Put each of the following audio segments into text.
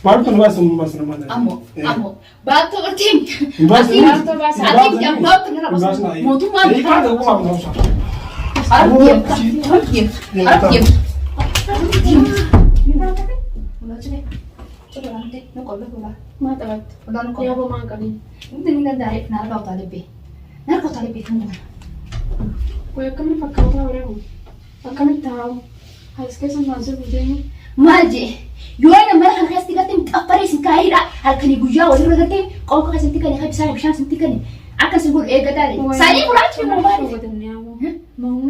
Baatoo nu baasu nu baasu nama. Ammoo ammoo baatoo gartee Hin baasu. Ati Baatoo baasa. Ati miti abbaatu nana baasu. Mootummaan Hiikaa ta'uu qabu ta'uusaa. Arab deemta. Arab deemta. Arab deemta. Maa taphattu? Yaaboo maan qabin? Way akkamiin fakkaataa bareedu? Akkamitti taa'u? As keessa maal jiru deemu? Maal jee yoo nama mana kana keessatti gartee xaffaree isin kaa'eedha halkanii guyyaa walirra gartee qoonqa keessatti kan bishaan bishaan isin kan akka isin godhu eeggataa sanyii furaachi immoo maali?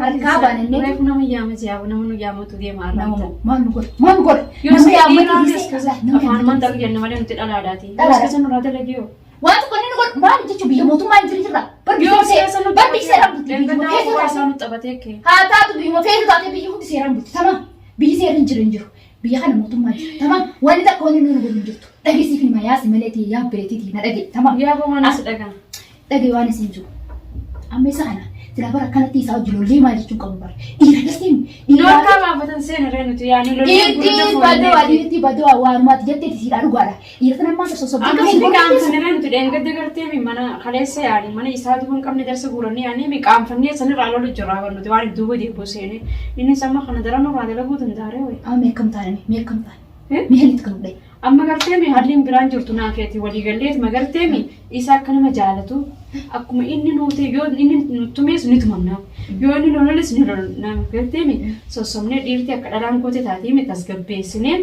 Harkaa baanannee. Reefu nama yaamate yaaboo nama nu yaamatu deema arraata. Maal nu godha? Maal nu godha? Yoo Nama si yaammate dhiiraa dhiisee nama afaan yaammate man ta'u jenna malee nuti dhalaadhaati. Yoo Dhalaadha. keessa nurraa dalagee yoo. Waan tokko inni nu godhu maal jechuun biyya mootummaa hin jiru jirra. Bar biyya Yoo keessa nu bar biyyi seeraan bulti. Biyya Dhangala'aa feetu kophaa taate. isaa nu taphatee kee. Haa taatu biyya feetu taate biyyi hundi seeraan bulti. Tamam. Biyyi seerri hin jiru hin jiru. Biyya kana mootummaa jira. Tamam. Wanni takka wanni nu godhu hin jirtu. Dhageessiif hin mayaasi malee ta'e yaa beetiiti na dhage. Tamam. Yaaboo mana si dhagaa. Dhage waan isin jiru. Amma isa kana sila bara akkanatti isaa hojii lollee maal jechuun qabu bara. Dhiira gartee Nu harkaa baafatan seena ree nuti yaani lollee Dhiirti badoo dhiirti badoo waanumaati jettee siidhaa dhugaadha. Dhiira sana ammaa sossobdee Amma akkasii si godhu qaanfanne ree nuti dheengadda gartee mi mana kaleessa yaani mana isaa duuba hin qabne darsa guurannee yaani mi qaanfannee sanirraa lolu jirra bar nuti waan duuba deebi'u seene innis amma kana daran nurraa dalaguu danda'a ree wayi. Amma meeqam taanani meeqam taane mee hallitti kan dhudhe. Amma gartee mi halliin biraan jirtu naaf ati walii galleet ma gartee mi isa akka nama jaalatu akkuma inni nuti yoo inni nu tumees ni tumamna yoo inni nu loles ni lolna gartee mi sossobnee dhiirti akka dhalaan goote taatee mi tasgabbeessinee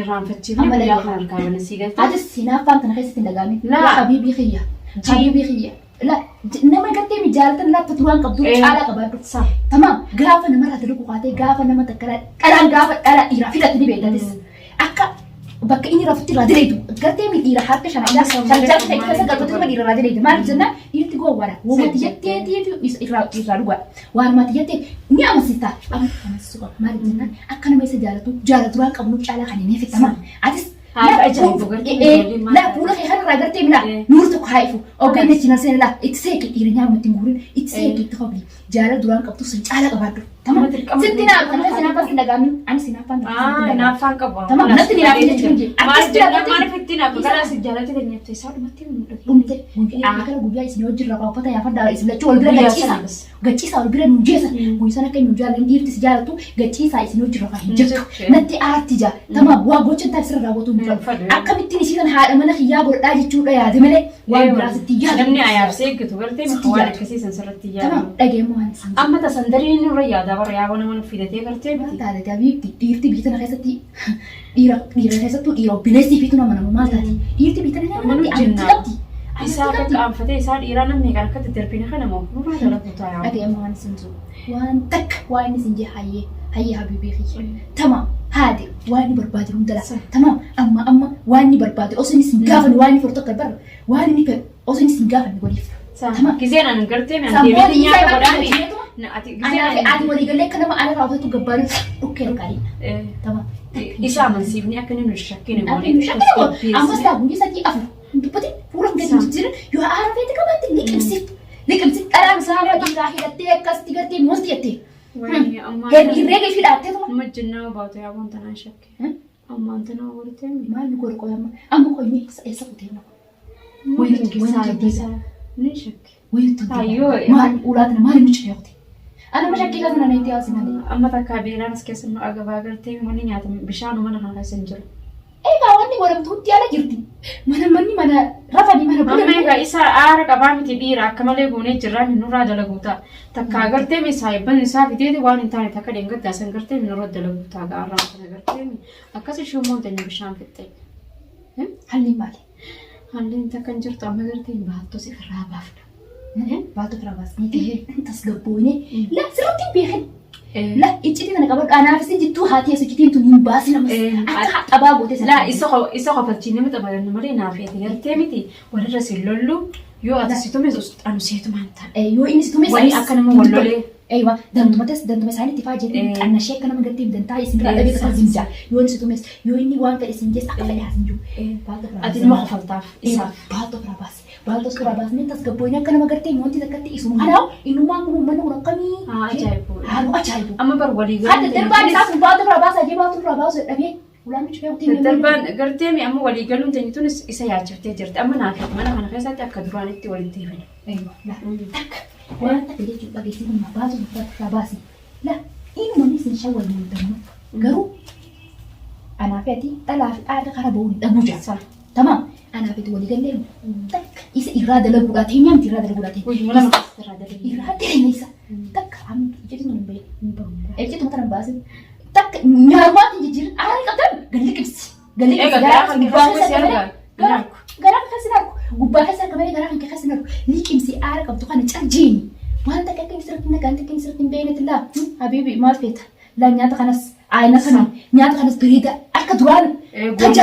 irraanfachiifnee Amma guyyaa dhagee. kana harkaa bana sii galtee. Atis hinaaffaan kana keessatti hin dhagaamin. Laa. Yaa habiibii kiyya. Habiibii kiyya. La nama gartee mi jaalatan laafta duraan qabdu caalaa qabaadhu. Tamaam gaafa namarraa dalagu kaatee gaafa nama takka dhalaan gaafa dhala dhiiraa fidatti ni beektatis. Akka bakka inni rafutti irraa direetu gartee mi dhiira harka shan Amma shan sammuu jaal ta'e keessa galfatu nama dhiira irraa direetu. Maaliif jennaan dhiirti gowwaadha. Waanuma jetteetiif irraa irraa dhugaadha. Waanuma jettee ni amansiista. Amma amansiisuu qaba. Maaliif jennaan akka nama isa jaalatu jaalatu duraan qabnu caalaa kan hin fittama. Atis Haala ajaa'ibu gartee ijoolleen maal laa fuula kee kanarraa gartee milaa nuur tokko haa ifu oggaa inni achi seena laa itti seeqi dhiira nyaama ittiin guurin itti seeqi itti hobli jaalala duraan qabdu sun caalaa qabaadhu. Tamam. Amma dirqama Sitti naaf kana sinaaffaan sin dhagaamin ani sinaaffaan Ah, naaffaan qabu. Tamam, natti ni naaf jechuun jee. Maal Akkas jira jennaan gartee. maaliif itti naafa gara si jaalatti teenyatti isaa dhumatti nu dhagee. Dhumte guyyaa gara guyyaa isin hojii irraa uffata yaafadhaa isin lachuu wal bira Guyyaa gachiisa. sana bas. Gachiisa wal bira nu jeesa. Guyyaa sana akka nu jaallan dhiirti si jaalatu gachiisa isin hojii irraa hin jirtu. Hin jirtu. Natti aarti jaa. Tamam waa gocha hin taane sirra raawwatu hin Hin fedhu. fedhu. Akkamittiin isii kana haadha mana kiyyaa godhadhaa jechuudha yaade malee waan biraa sitti yaadu. Namni ayaabsee eeggatu gartee Sitti waan yaadu. akkasii san sirratti Tamam yaadu. dhageemmoo waan isin Amma tasan darii nurra yaadaa bara yaaboo nama nu fidatee gartee Maal miti. taate dabiibti dhiirti biyya tana keessatti dhiira dhiira keessattuu dhiira obboleessii fiitu nama nama maal taate dhiirti biyya tana Amma nu namatti amantii jenna. qabdi. Isaa Amantii akka qabdi. qaanfatee isaa dhiiraa namni kan akkatti darbine kana moo nurraa dalaguu ta'a. Dhagee amma waan isin jiru waan takka waan inni isin jee hayyee hayyee habiibii kiyya tamaam haade waan inni barbaade hunda lafa tamaam amma amma waan inni barbaade osoo inni isin gaafanne waan inni fedhu tokko bara waan inni fedhu osoo inni isin gaafanne godhiif. Tamaam. Gizeen an gartee mi an Samboon deemee isaa nyaata bakka godhaami. hojjetu. Na ati gizeen Anaa fi an ati waliigallee akka nama ala raawwatu gabbaalu dhukkee harkaadhi. Tamaam. isa amansiifnee akka inni nu shakkine Akka inni shakkine goone ammas taa guyyaa sadii afur hin dubbatin fuula hin gadi hin jijjiirin yoo aara feete qabaatte liqimsi liqimsi dharaan saaba dhiiraa hidhattee akkasitti gartee wanti jettee herreega ishii dhaattee tuma. Nama jinnaa baatu yaa wanta naan shakke. Ammaan tanaa wartee mi? Maal nu godhu qoy amma amma qoy mee eessa kutee nama Ni shakke. wayii tun Ayyoo. maal ulaatina maal nu cite yooti. Ana ma shakkii kana na itti haasi malee. Amma takkaa beelaan as keessa nu agabaa gartee manni nyaatamu bishaan mana kana keessa hin jiru. Egaa wanni godhamtu hundi ala jirti. Mana manni mana rafanii mana Amma bulan. egaa isa aara qabaa miti dhiira akka malee goonee jirraa mi nurraa dalaguu ta'a. Takkaa gartee mi saayibban isaa fideeti waan hin taane takka dheengaddaa san gartee mi nurra dalaguu ta'a gaarraa kana gartee mi akkas ishee immoo teenya bishaan fixxe. Halli maali? Halleen takka hin jirtu amma gartee baattos irraa baafna. Baatoo firaa baasnee tasgabboonee la sirriitti hin beekin. La iccitii kana qabadhu anaafis jittuu haati as iccitiin tun hin baasin ammas akka xabaa gootee sana. Laa isa kofalchiin nama taphatannu malee naaf eeti gartee miti walirra si lollu yoo ati si tumes anu seetumaan ta'a. Yoo inni si tumes Wani akka nama wal lolee. Eewa dantumates dantuma isaaniitti faa jedhee xannashee akka nama gartee dantaa isin irraa dhabee takka zimjaa yoo inni si tumes yoo inni waan fedhe sin jees akka fedhe haa sin jiru. Baatoo firaa Ati nama kofaltaaf isaaf. Baatoo firaa baasi. Baatoo firaa baasnee tasgabboonee akka nama gartee wanti takkatti isuma kanaaf innummaan kun uummanni kun akkamii. Haa ajaa'ibu. Haaluu ajaa'ibu. Amma bar walii Hadda darbaan isaa kun baatoo firaa baasaa jee baatoo firaa baasu dadhabee. Ulaa nu cufee kutee Daddarbaan gartee mi amma walii galuun teenye tunis isa yaachiftee jirti. Amma naaf mana kana keessatti akka duraanitti walitti deebine. Aywa, la takka waan takka jechuun dhageessii humna baasu irraa baasi. La inuma isin shawwal mul'annu garuu anaa fi ati dhalaa fi aarri kara ba'uun dhabuu jira. Tamaam anaa fi ati walii gallee takka isa irraa dalaguudhaa teenyaa miti irraa dalaguudhaa teenya. Guyyuma lama keessatti irraa dalagee. Irraa dalagna isa takka amma ijjitu hin bahin. Ejjitu mata nan baasin takka nyaarumaatti jijjiirin aarri qabdan galli qibsi. Galli Egaa qibsi garaa kan gubbaa keessa keessa si malee argaa. garaa garaa kan keessa argu gubbaa keessa arga malee garaa kan keessa argu liqimsi aara qabdu kana carjiini waan takka akka sirriitti nagaan takka sirriitti hin beeknetti laa habiibi maal feeta laa nyaata kanas aayina kana nyaata kanas bareeda akka duraan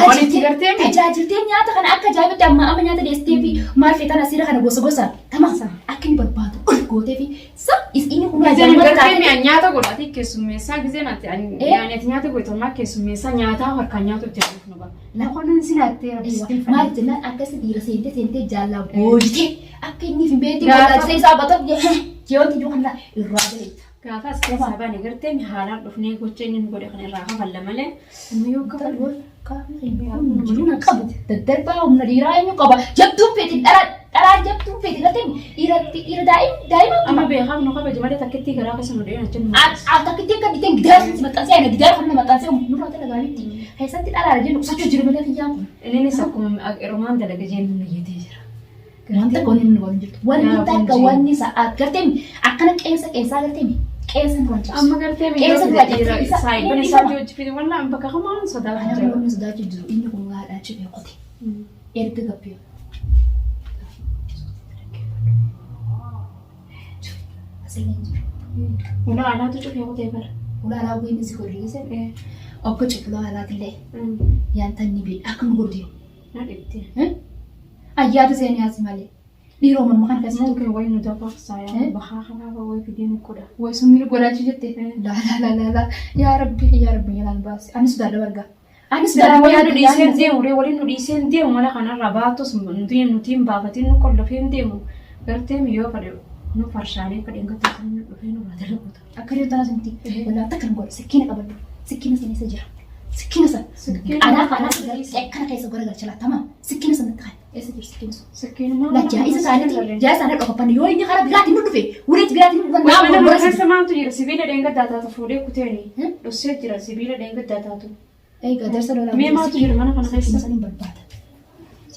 Walitti gartee mi? tajaajiltee nyaata kana akka ajaa'ibatti amma amma nyaata dhiyeessitee fi maal feetan asiira kana gosa gosa tama akka inni barbaadu ol gootee fi sa inni kun Gizeen ajaa'ibatti gartee mi taate nyaata godhati keessummeessaa gizeen ati ati nyaata godhatu keessummeessaa nyaataa harkaan nyaatu itti dhufnu ba. Lafa sinaattee rabbi. Maal jennaan akkasi dhiira seentee seentee jaallaa boojitee akka inni hin beekne Gaafa- wallaalchisee isaa bata jeewanti iyyuu kana irraa galeetta. Gaafa as keessaa baane gartee mi haalaan dhufnee gocha inni nu godhe kana irraa kafalla malee. Amma yoo kafallu Jiruun qabu daddarbaa humna dhiiraa eenyu qaba jabduun feeti dharaa jabduun feeti gartee dhiiratti dhiira daa'ima amma beekaaf nu kabaje malee takkitti garaa keessa nu dhiyeen achi nu. Takkitti akka dhiteen gidaara sinsi maxxansee ana gidaara kana maxxansee nurraa dalagaa miti keessatti dharaara jennu qusachuu jiru malee kiyyaan kun. Innis akkuma Romaan dalaga jeen nu iyyatee jira. Waan takka wanni inni waliin jirtu. Wanni takka wanni sa'aat gartee akkana qeensa qeensaa gartee qeensa duraan cabsu. Amma gartee Qeensa duraa cabsu. Isa saayibban inni isaa dhifama. hojii fide wallaan bakka hamaan sodaatu Ana jira. wanni sodaachuu jiru inni kun gaadhaa cibee qote. Erga gabbee. Asillee hin jiru. Ulaa alaatu cufee qotee bara. Ulaa alaa wayii si godhu Obbo Cifulaa alaatillee yaanta inni bee akka nu godhu. Na dhibte. Ayyaata seenii as malee. Dhiiroo morma kana keessatti Mungkin wayi nu dabarsaa yaa bahaa kanaa wayi fidee nu godha. Way summii godhachuu jette. Laa laa laa laa laa yaa rabbi yaa rabbi yalaan baasi. Anis sodaadha barga. Anis sodaadha Waliin nu dhiiseen deemu ree waliin nu dhiiseen deemu mana kanarraa baatus nuti nuti hin baafatiin nu qollofeen deemu gartee miyyoo fadhe nu farshaalee fadheen gartee nu dhufee nurraa dalaguuta. Akka dhiyoo tanas miti. Walaa takka nu godha. Sikkiina qabadhu. Sikkiina sana eessa jira? Sikkiina sana. Anaa kanaa akkana keessa garagalcha laatama. Sikkiina sana kan eessa jiru sikkiina sun? Sikkiin La jaa'isa isaaniitti jaa'isa isaanii dhokaffanne yoo inni karaa biraatiin nu dhufe uleetti biraatiin nu dhufan Mana nama keessa maaltu jira? Sibiila dheengaddaa taatu fuudhee kuteeni. Dhossee jira sibiila dheengaddaa taatu. Egaa darsa lolaa. Mee maaltu jira mana kana Sikkiina keessa? sana hin barbaada.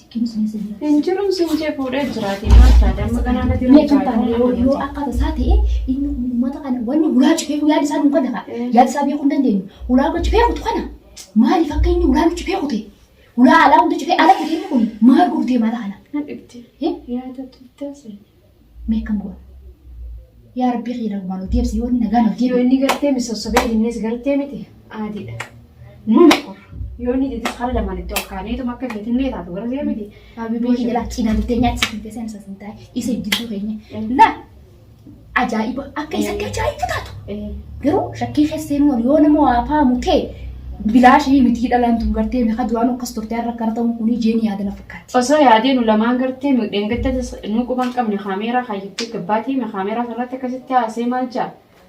Sikkiina sun eessa jira? Hin jiruun sinjee fuudhee jiraati. Maal taate amma ganaa natti Mee kan taane yoo yoo akka tasaa ta'e inni uummata kana wanni ulaa cufee yaada isaa nu kana yaada isaa beekuu hin dandeenyu. Ulaa cufee kutu kana maaliif akka inni ulaa cufee kute ulaa alaa hunda cufee ala kute inni kun maal godhutee maala kana? Na dhibte. Yaada tuttee Mee akkam goona? Yaa Rabbii kiyya nagumaan ol deebisi yoo inni nagaan ol Yoo deebi'e. inni gartee misosobee innis gartee miti adiidha. Nuni qorra. Yoo inni didis haala lamaan itti ol kaaneetuma akka feetillee taatu gartee miti. Habibii kiyya laa cinaa dhuftee nyaachisa hin feesee ansa sin taa'e isa jidduu keenya. Laa ajaa'iba akka isatti ajaa'iba taatu. Garuu shakkii keessa seenuu yoo nama waa faamu ta'e bilaashii miti dhalaan tun gartee meeqa duraan akkas turte har'a akkana ta'uun kuni jeeni yaada na fakkaatti. Osoo yaadee nu lamaan gartee dheengatta nu quban qabne kaameeraa kaayyatti gabbaatii kaameeraa sanarratti akkasitti haasee maal jaa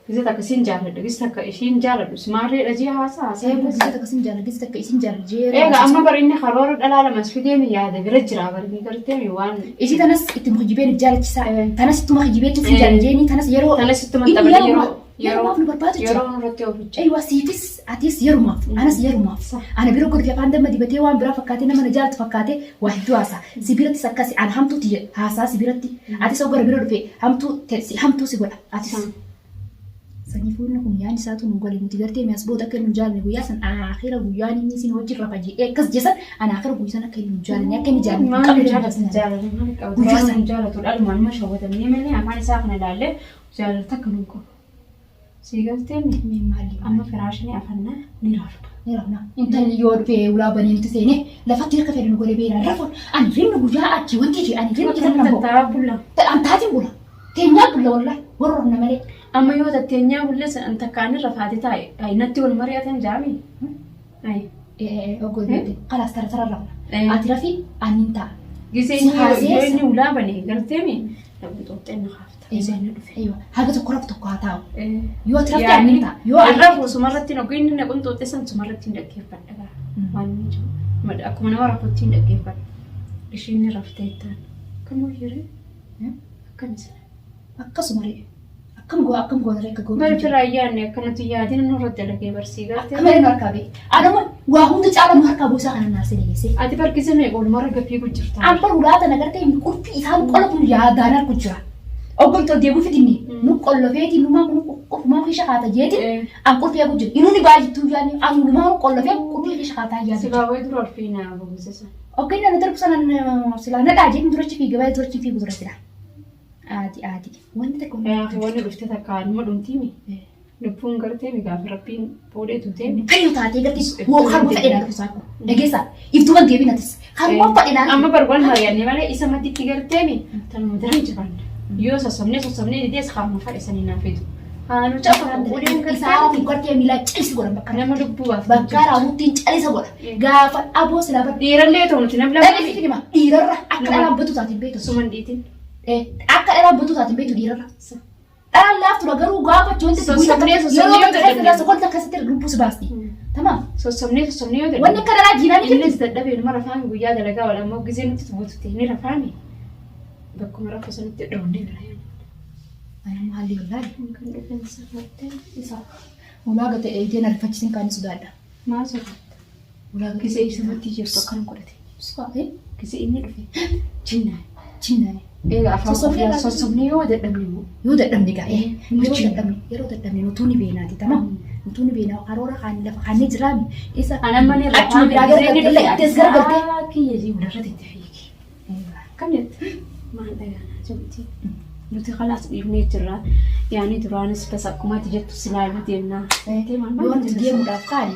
Gisa takka sin jaaladhu gisa takka ishiin jaaladhu simaarree dhajee haasaa haasee Gisa takka sin jaalladha gisa takka isin jaalladha Egaa amma bari inni karoora dhalaa lamas fidee mi yaada bira jira bari gartee mi waan Isii tanas ittuma kijibeen jaalachisaa tanas ittuma kijibee sin jaalladha tanas yeroo tanas ittuma inni taphatee yeroo yeroo yerumaaf nu barbaadu jira. yeroo nurratti oficha. Eeywa siifis atis yerumaaf anas yerumaaf ana bira godhe afaan damma dibatee waan biraa fakkaatee nama na jaalatu fakkaatee waa hedduu haasaa si birattis akkasi an hamtuuti haasaa si biratti atis ogara bira dhufe hamtuu hamtuu si godha atis. Sanii fuulli kun yaadni isaatu nu gale nuti gartee mi'as booda akka inni nu jaalanne guyyaa san anaakira guyyaan inni isin wajjin rafa jedhee akkas jesan anaakira guyyaa san akka inni nu jaalanne akka inni jaalanne Maal qabne jaalatu jaalatu maal qabu Guyyaa duraan jaalatu dhalumaan nama shawwatamnee malee afaan isaa kana ilaallee jaalatu akka nu qabu. Sii galtee Mee maali amma firaashni afannaa ni rafna. Ni rafna. Intalli yoo dhufee ulaa banee nuti seenee lafatti harka fedhe nu godhee beelaan rafuun ani rinni guyyaa achi wanti jee ani rinni jedhan nan Tattaraa bulla. An taatiin bula. Teenyaa bulla wallahi warra rafna malee. Amma yoo tatteenyaa bullee san takkaan irra faate taa'e natti wal mari'atan jaami. Oggoo kalaas tara tara rafna. Ati rafi ani hin ta'a. Gisee Si haasee yoo inni ulaa bane gartee mi namni xoxxeen na kaafta. Gisee inni dhufe. Haga tokko rafu tokko haa taa'u. Yoo ati rafte ani hin ta'a. Yoo Yoo irra sumarratti hin inni na qunxuuxxe san sumarratti hin dhaggeeffadha. Waan inni jiru. Akkuma nama rafutti hin dhaggeeffadhu. Ishiin ni raftee ittaan. Akkam hoyyiree? Akkam isa? Akkasuma ree. Akkam goo akkam goota ree akka goota. Bari firraa yaadne akkanatti yaadin nurratti dalagee barsii gartee. Akka malee nu harkaa ba'e. Adama waa hunda caala nu harkaa buusaa kana naasee dhiyeessee. Ati barkise meeqa walumarra gaffii gujjirta. Amma ulaata nagartee qulfii isaan qola kun yaadaan harku jira. Oggoon tol deebi'uu fidinne nu qollofeeti numaa kun qulfumaa keessa kaata jeeti an qulfii eegu jira. Inni baay'attuu yaadne an numaa qollofee qulfii keessa kaataa yaadu. Silaa wayii dura olfii naa buusisa. Oggeen na darbu sanan silaa nadhaa jedhin durachi fiiga baay'ee durachi fiigu dura silaa. Aadi aadi wanti tokko. Wanni dhufte takka numa dhumtiimi. Lubbuun gartee mi gaafa rabbiin fuudhee tuutee. Fayyoo taatee gartee woo harma fedhe naa dhufu saako. Dhageessaa iftuman deebiin atis harma fedhe naa. Amma bar wal mari'anne malee isa maditti garteemi tanuma daran jibanna. Yoo sossobnee sossobnee didees qaama fadhe sanii naa fidu. Haanu cafa uleen Isaa gartee gartee miilaa calisi godhan bakka nama lubbuu baaf. Bakka raawwattiin calisa godha. Gaafa aboo silaa badde. Dhiirallee ta'u nuti nam Dhalli lama fitima dhiirarra akka dhalaan batu taatiin beektu. suman dhiitin. Akka dhalaan batu taatiin beektu dhiirarra. Dhalaan laaftu garuu gaafa wanti Sossobnee sossobnee yeroo yoo dadhabne. tokko akkasitti lubbuu si baasti. Tamaam. Sossobnee sossobnee yoo Wanni akka dhalaa jiinaan ni Innis dadhabee numa rafaami guyyaa dalagaa wal ammoo gisee nutti buututti ni rafaami. Bakkuma rafu sanitti dhoonnee bira yaana. Anammoo haalli wallaahi. Kan dhufeen safartee. Isa ulaa gate eegeen ariifachiisin kaan sodaadha. Maal sodaata? Ulaa gate Gisee isa matti jirtu akkana godhate. Su'aa Gisee inni dhufe jinnaa. jinnaan. Egaa afaan Sossobnee qofaa laata? sossobnee yoo dadhabne immoo. Yoo dadhabne gaa yeroo Machi. dadhabne yeroo dadhabne nutuu ni beenaati tamam. Nutuu ni beenaa karoora kaan lafa kaannee jiraami. Isa An amma ni achuma biraa garagaltee ittees garagaltee. Kiyya jii walirratti itti fiigi. Akkam jette? Maal dhagaanaa jirti? Nuti kalaas dhiifnee jirra. Yaani duraanis bas akkumaatti jettu silaaluu deemnaa. Yoo nuti deemuudhaaf kaane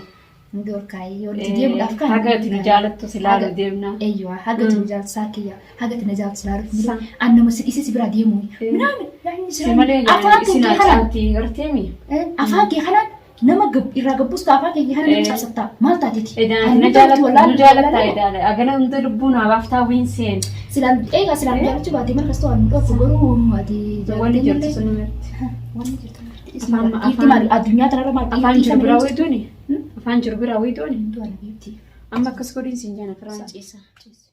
hundi ol kaayee yoo nuti deemuudhaaf kaane. Haga ati nu jaalattu silaaluu deemnaa. Eeyyuu haga ati nu jaalatu saakiyya haga ati na jaalatu silaaluu deemnaa. An nama si dhiisee si biraa deemu. Minaamin yaani Si malee afaan yaani kee isin kanaan hacaantii garteemi. afaan kee kanaan nama irraa gabbuusta afaan kee kanaan nama cabsatta maal taateeti? Edaan na jaalattu nu jaalatta edaan agana hunda lubbuun habaaftaa wiin seen. Silaan eegaa silaan jaalachuu baate markas ta'u ani dhoofu garuu ati Wanni jirtu sun irratti. Wanni jirtu marti. Afaan- Maal addunyaa tanarra maal Afaan jiru biraa wayituuni. Afaan jiru biraa wayituuni. Du'a na beekti. Amma akkas godhiin siin jaana firaan ciisa. Ciisa.